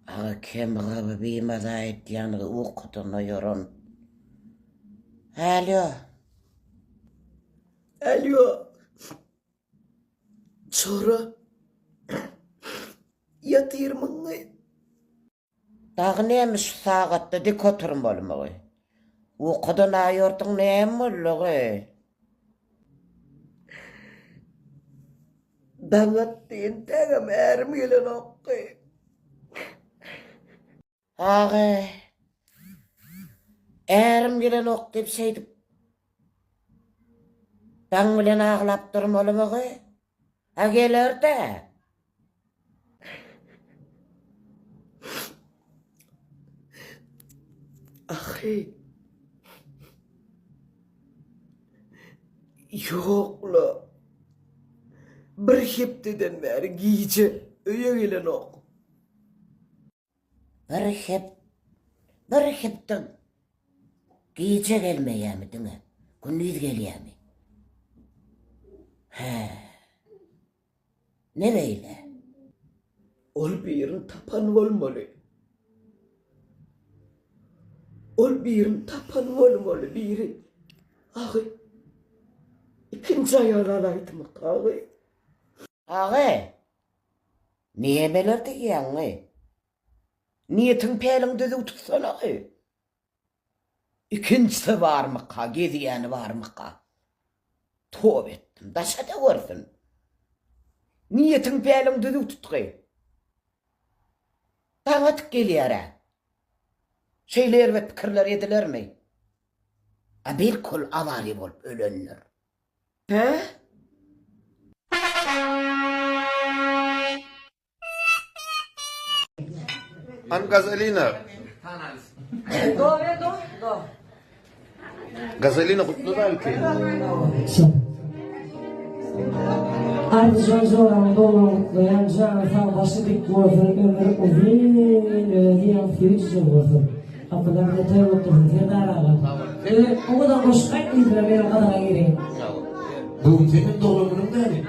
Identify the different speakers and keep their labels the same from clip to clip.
Speaker 1: Aga kemgaby bimaza edýäňiz ukudan oýaran. Alýo.
Speaker 2: Alýo. Çora. Ýatyrmyňmy?
Speaker 1: Dagy näme şu sagatda dik oturmalymy? Ukudan aýyrdyň näme boldugy?
Speaker 2: Daň atdy entägem ärim gelenokdy.
Speaker 1: Agy, ärim gelenok diýip şeýdip daň bilen aglap durmalymygy? A geler-dä.
Speaker 2: Ahy. Ýok-la. Bir hepdeden bäri gije öýe gelenok.
Speaker 1: Bir hep bir hepde gije gelmeýärmi diňe? Gündiz gelýärmi? Hä. Ne beýle?
Speaker 2: Ol birini tapan bolmaly. Ol birini tapan bolmaly, biri. Agy. Ikinji aýal alaýdymyka, agy?
Speaker 1: Agy. Nämeler diýýäňi? Niýetiň päliň düzüw tutsana-y. Ikinjisi barmyka, gezýäni barmyka? Toba etdim, daşa-da görsün. Niýetiň päliň düzüw tutgy. Daň atyp gelýär-ä. Şeýle erbet pikirler edilermi? A belki ol awariýa bolup ölendir.
Speaker 2: Hä?
Speaker 3: Han Gazalina.
Speaker 4: Do ve do do.
Speaker 3: Gazalina gutly belki.
Speaker 5: Arzyjan joraň doglan gutlaýan jany sag başy dik bolsun ömri uzyn özi ýaly süýjüje bolsun. Gapylar bize toý gutlasyn Serdar aga. Size owadan goşgy aýt diýdiler menem gazala gireýin.
Speaker 3: Bu gün seniň doglan günüň dämi?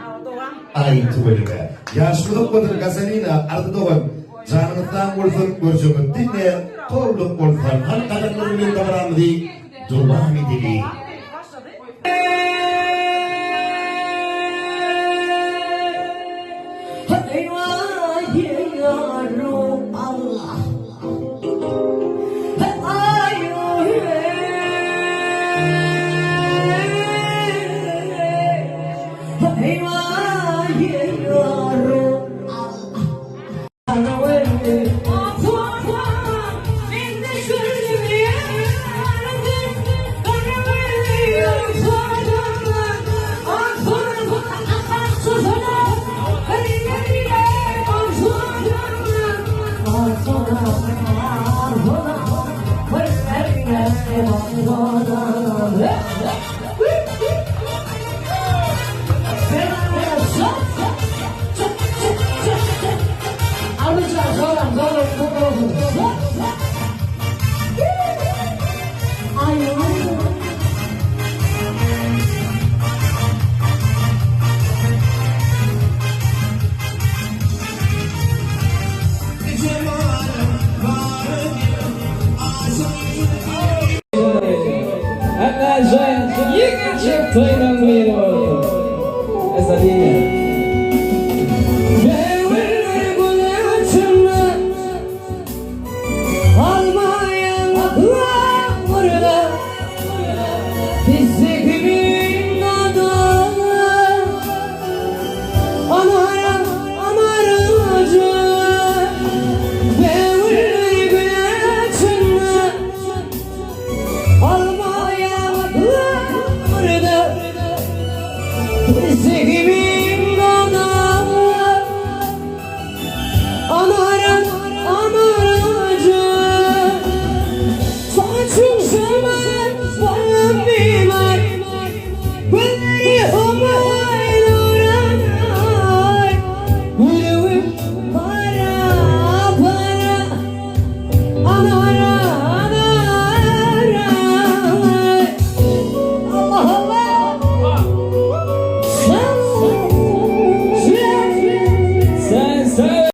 Speaker 3: Aý tüweleme. Ýaş uzak bolsun Gazalina Arzy dogan. Janyňyz sag bolsun görjegiňiz diňe toýluk bolsun. Hany gazallar bilen dabaramyzy dowam edeli.